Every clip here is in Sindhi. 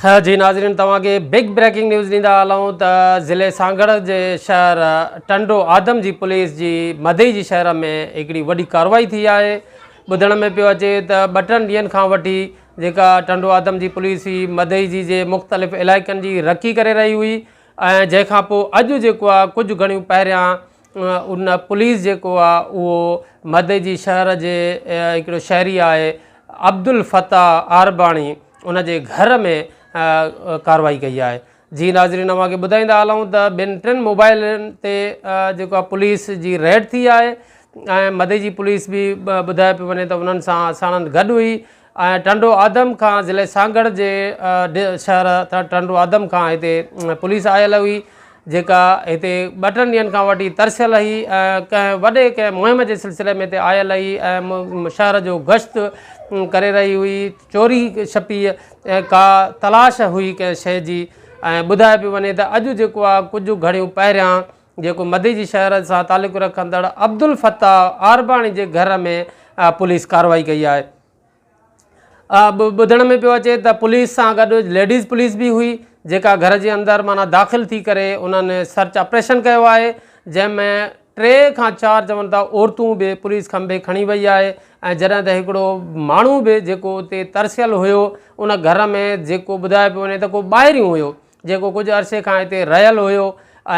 جي ناظرين توهان کي بگ بريڪنگ نيوز ڏيندا هلون ته ضلعي سانگهڙ جي شهر ٽنڊو آدم جي پوليس جي مدئي جي شهر ۾ هڪڙي وڏي ڪارروائي ٿي آهي. ٻڌڻ ۾ پيو اچي ته ٻه ٽن ڏينهن کان وٺي جيڪا ٽنڊو آدم جي پوليس هئي مدئي جي جي مختلف علائقن جي رڪي ڪري رهي هئي ۽ جنهن کان پوء اڄ جيڪو آهي ڪجهه گهڙيون پهريان ان پوليس جيڪو آ اهو مدئجي شهر جي هڪڙو شهري آهي عبدالفتاح عارباڻي ان جي گهر ۾ ڪارروائي ڪئي آهي. جي ناظرين اوهان کي ٻڌائيندا هلون ته ٻن ٽن موبائلن تي جيڪو آ پوليس جي ريڊ ٿي آهي ۽ مدئجي پوليس به ٻڌايو پيو وڃي ته انهن سان ساڻن گڏ هئي ۽ ٽنڊو آدم کان ضلعي سانگهڙ جي شهر ٽنڊو آدم کان هتي پوليس آيل هئي جيڪا هتي ٻه ٽن ڏينهن کان وٺي ترسيل هئي ۽ ڪنهن وڏي ڪنهن مهم جي سلسلي ۾ هتي آيل هئي ۽ شهر جو گشت ڪري رهي هئي چوري ڇپي ۽ ڪا تلاش هئي ڪنهن شيء جي ۽ ٻڌايو پيو وڃي ته اڄ جيڪو آهي ڪجهه گهڙيون پهريان جيڪو مديجي شهر سان تعلق رکندڙ عبدالفتاح عارباڻي جي گهر ۾ پوليس ڪارروائي ڪئي آهي. ٻڌڻ ۾ پيو اچي ته پوليس سان گڏ ليڊيز پوليس به هئي جيڪا گهر جي اندر معنيٰ داخل ٿي ڪري انهن سرچ آپريشن ڪيو آهي جنهن ۾ ٽي کان چار چون ٿا عورتون به پوليس کنڀي کڻي وئي آهي ۽ جڏهن ته هڪڙو ماڻهو به جيڪو اتي ترسيل هيو ان گهر ۾ جيڪو ٻڌايو پيو وڃي ته ڪو ٻاهريون هيو جيڪو ڪجهه عرصي کان هتي رهيل هيو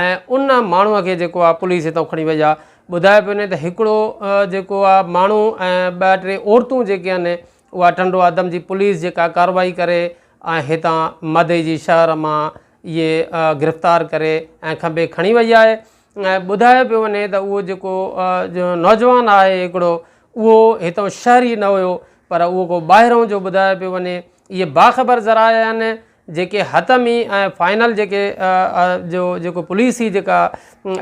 ۽ ان ماڻهوء کي جيڪو آهي پوليس هتان کڻي وئي آهي. ٻڌايو پيو وڃي ته هڪڙو جيڪو آهي ماڻهو ۽ ٻه ٽي عورتون جيڪي آهن اها ٽنڊو آدم جي پوليس جيڪا ڪارروائي ڪري ۽ هتان مدئي جي شهر مان اهي گرفتار ڪري ۽ کنڀي کڻي وئي آهي ۽ ٻڌايو پيو وڃي ته اهو جيڪو نوجوان آهي هڪڙو اهو هتان شهري نه هيو پر اهو ڪو ٻاهرئون جو ٻڌايو پيو وڃي اهي باخبر ذرائع آهن جيڪي حتمي ۽ فائنل جيڪي جو جيڪو پوليس هي جيڪا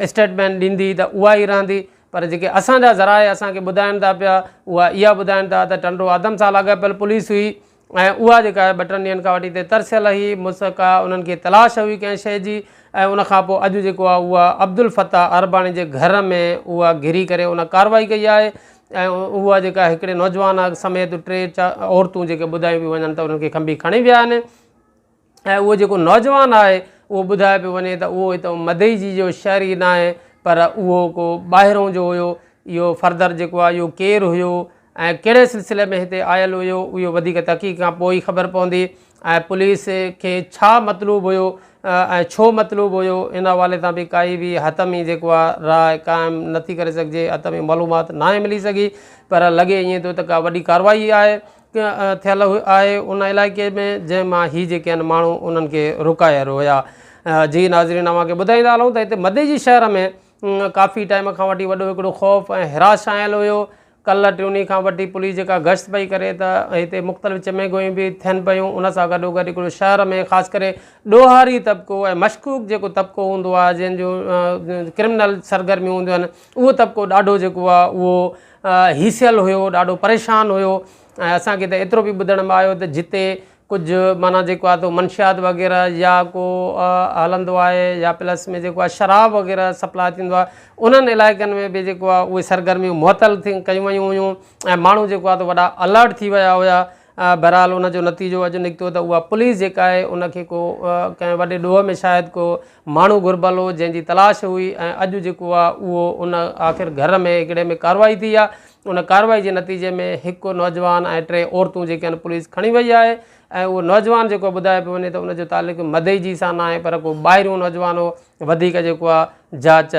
اسٽيٽمينٽ ڏيندي ته اها ئي رهندي پر جيڪي اسان جا ذرائع اسان کي ٻڌائن ٿا پيا اها اها ٻڌائن ٿا ته ٽنڊو آدم سان لاڳاپيل پوليس هئي ۽ اها جيڪا آهي ٻه ٽن ڏينهن کان وٺي هتي ترسيل هئي مستقا انهن کي تلاش هئي ڪنهن شيء جي ۽ ان کان پوء اڄ جيڪو آهي اها عبدالفتاح عرباڻي جي گهر ۾ اها گهري ڪري ان ڪارروائي ڪئي آهي ۽ اها جيڪا هڪڙي نوجوان سميت ٽي عورتون جيڪي ٻڌايون پيون وڃن ته انهن کي کنڀي کڻي ويا آهن ۽ اهو جيڪو نوجوان آهي اهو ٻڌايو پيو وڃي ته اهو هتان مدئجي جو شهري ناهي پر اهو ڪو ٻاهرون جو هيو اهو فردر جيڪو آهي اهو ڪير هيو ۽ ڪهڙي سلسلي ۾ هتي آيل هيو اهو وڌيڪ تحقيق کان پوء ئي خبر پوندي ۽ پوليس کي ڇا مطلوب هيو ۽ ڇو مطلوب هيو ان حوالي سان به ڪائي به حتمي جيڪو آهي راء قائم نٿي ڪري سگهجي حتمي معلومات ناهي ملي سگهي پر لڳي ائين ٿو ته ڪا وڏي ڪارروائي آهي ٿيل آهي ان علائقي ۾ جنهن مان هي جيڪي آهن ماڻهو انهن کي رڪايل هيا جي ناظرين اوهان کي ٻڌائيندا هلون ته هتي مديجي شهر ۾ ڪافي ٽائيم کان وٺي وڏو هڪڙو خوف ۽ هراس ڇانيل هيو. ڪلهه ٽيوني کان وٺي پوليس جيڪا گشت پئي ڪري ته هتي مختلف چميگويون به ٿين پيون ان سان گڏوگڏ هڪڙو شهر ۾ خاص ڪري ڏوهاري طبقو ۽ مشڪوڪ جيڪو طبقو هوندو آهي جنهن جون ڪرمنل سرگرميون هونديون آهن اهو طبقو ڏاڍو جيڪو آهي اهو هيسيل هيو ڏاڍو پريشان هيو ۽ اسان کي ته ايترو به ٻڌڻ ۾ آيو ته جتي ڪجهه معنيٰ جيڪو آهي تو منشيات وغيره يا ڪو هلندو آهي يا پلس ۾ جيڪو آهي شراب وغيره سپلاء ٿيندو آهي انهن علائقن ۾ به جيڪو آهي اهي سرگرميون معطل ٿي ڪيون ويون هيون ۽ ماڻهو جيڪو آهي تو وڏا الرٽ ٿي ويا هيا بهرحال ان جو نتيجو اڄ نڪتو ته اها پوليس جيڪا آهي ان کي ڪو ڪنهن وڏي ڏوهه ۾ شايد ڪو ماڻهو گهربل هو جنهن جي تلاش هئي ۽ اڄ جيڪو آهي اهو ان آخر گهر ۾ هڪڙي ۾ ڪارروائي ٿي آهي ان ڪارروائي جي نتيجي ۾ هڪ نوجوان ۽ ٽي عورتون جيڪي آهن پوليس کڻي وئي آهي ۽ اهو نوجوان جيڪو ٻڌايو پيو وڃي ته ان جو تعلق مدئجي سان ناهي پر ڪو ٻاهريون نوجوان هو وڌيڪ جيڪو آهي جاچ.